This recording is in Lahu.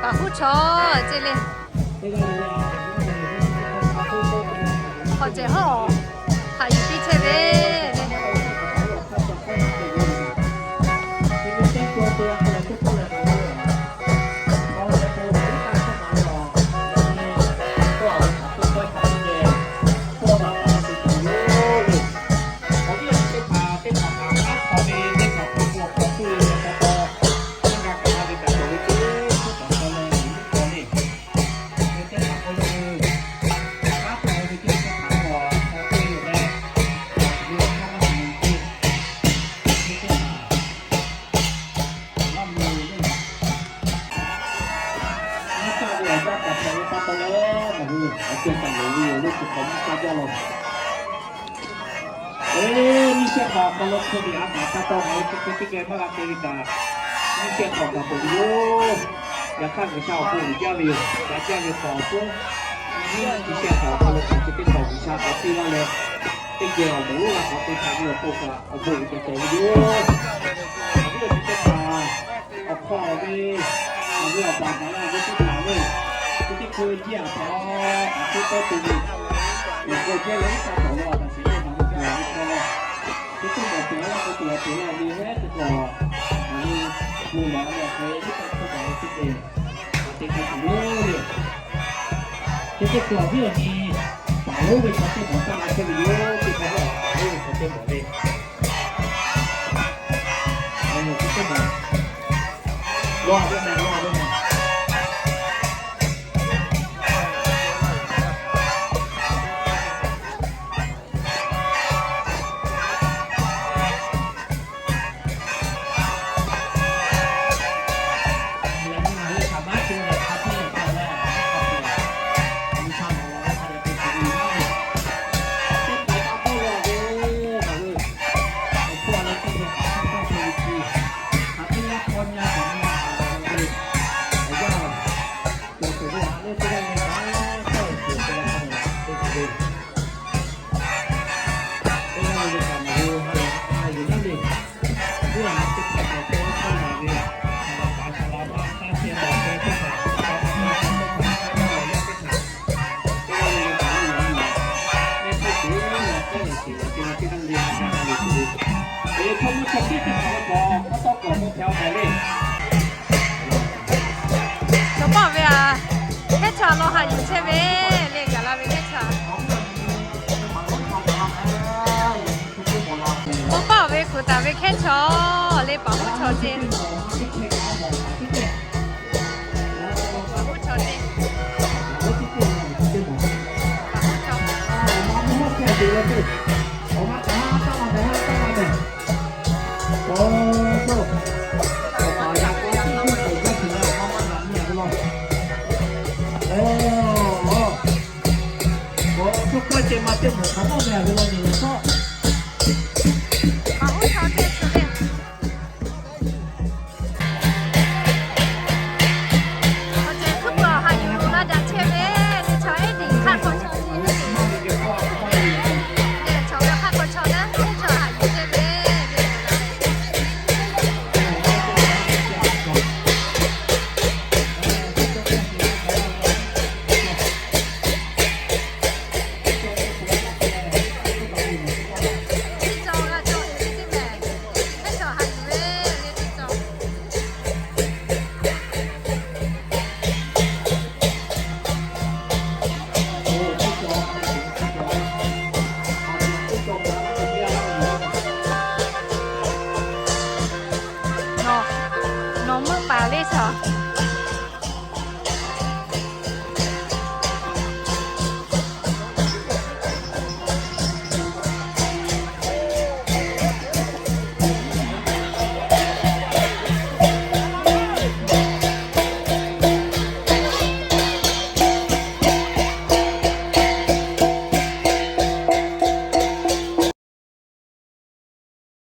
Paˍ huˉ chaw ce le. Hk'awꞈ cehˬ hawˉ haꞈ yuˬ piˇ chehˇ ve le. Nyiˇ shehˆ hk'awꞈ hk'aw lo hkui ve a kaꞈ pa taw ngaˬ hui chi hk'e teˇ geh maˇ g'a te ve kaꞈ, nyiˇ shehˆ hk'awꞈ kaꞈ peuˬ ve yoˬ. Yaꞈ hk'aˇ G'uiˬsha awˬ bon uiˍ jaˇ ve yoˬ. G'a jaˇ ve hk'awꞈ awˬ pon, nyiˇ chi shehˆ hk'awꞈ hk'aw lo hk'aˬ hk'e teˇ hk'awꞈ G'uiˬsha k'awꞈ piˇ laˇ leh, teˇ geh awˬ moˍ lonˉ g'a k'awꞈ te htaꞈ ve awˬ pon kaꞈ awˬ bon uiˍ cawˬ cawˬ ve yoˬ. Awˬ viˉ awˬ nyi teˇ hpaˍ, awˬ hk'aw ve, awˬ ve awˬ baˬ gaˬ la ve teˇ hpaˍ ve, teˇ hkui ve jiˇ aꞈ htaꞈ, aꞈ hk'oˆ tawˇ te ve, awˬ hk'aw chehˇ ve iˉ kaˆ tawˍ lo a taꞈ shiˍ teˇ hpaˍ ve hk'aw lo, teˇ hkui awˬ pehˬ laˇ k'o tuˬ awˬ pehˬ laˇ ve hehˉ teˇ hpaˍ, awˬ ve bon lawˬ ve awˬ hk'e iˉ kaˆ hk'oˆ kaꞈ ve teˇ ceuˬ, te hk'a tuˬ yoˬ le. Chi teˇ hkui awˬ viˉ awˬ nyi, paˍ lonˉ ve chaw teˇ mawˬ taˇ la chehˇ ve yoˬ. Teˇ hkui paˍ lonˉ ve chaw teˇ mawˬ le. Teˇ teˇ mawˬ. Law ve mehˬ, law ve mehˬ. Chaw paˆ ve a, hkehˉ chaw law haꞈ yuˬ chehˇ ve le, gaˬ la ve hkehˉ chaw. Oˇ paˆ ve kuˬ taˍ ve hkehˉ chaw le, paˍ huˉ chaw ce. Paˍ huˉ chaw ce. Paˍ huˉ chaw. Oˇ, oˇ, oˇ k'oˆ ceh ma teˇ moˍ hk'aˬ mawˇ meh ve law nyi.